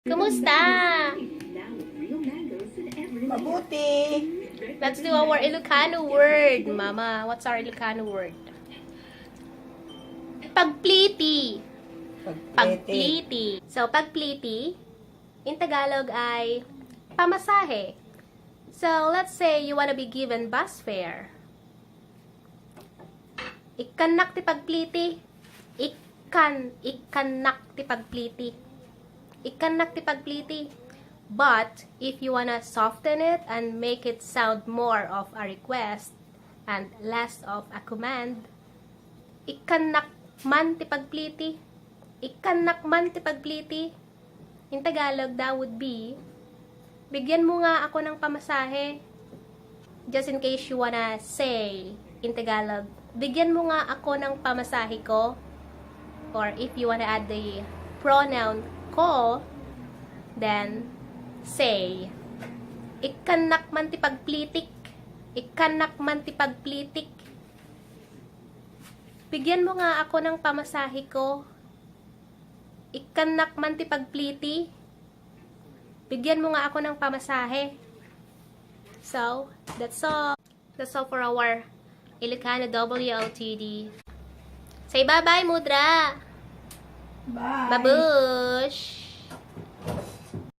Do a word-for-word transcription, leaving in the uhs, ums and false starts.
Kumusta? Mabuti. Let's do our Ilocano word, Mama. What's our Ilocano word? Pagpliti. Pagpliti. So, pagpliti, in Tagalog ay pamasahe. So, let's say you wanna be given bus fare. Ikkannak ti pagpliti. Ikkan, ikkannak ti pagpliti. Ikkannak ti pagpliti. But if you wanna soften it and make it sound more of a request and less of a command, ikkannak man ti pagpliti. Ikkannak man ti pagpliti. In Tagalog, that would be, bigyan mo nga ako ng pamasahe. Just in case you wanna say in Tagalog, bigyan mo nga ako ng pamasahe ko. Or if you wanna add the pronoun ko, then say, ikkannak man ti pagplitik. Ikkannak man ti pagplitik. Bigyan mo nga ako ng pamasahe ko. Ikkannak man ti pagpliti. Bigyan mo nga ako ng pamasahe. So, that's all. That's all for our Ilocano W O T D. Say bye-bye, Mudra! Bye. Babush!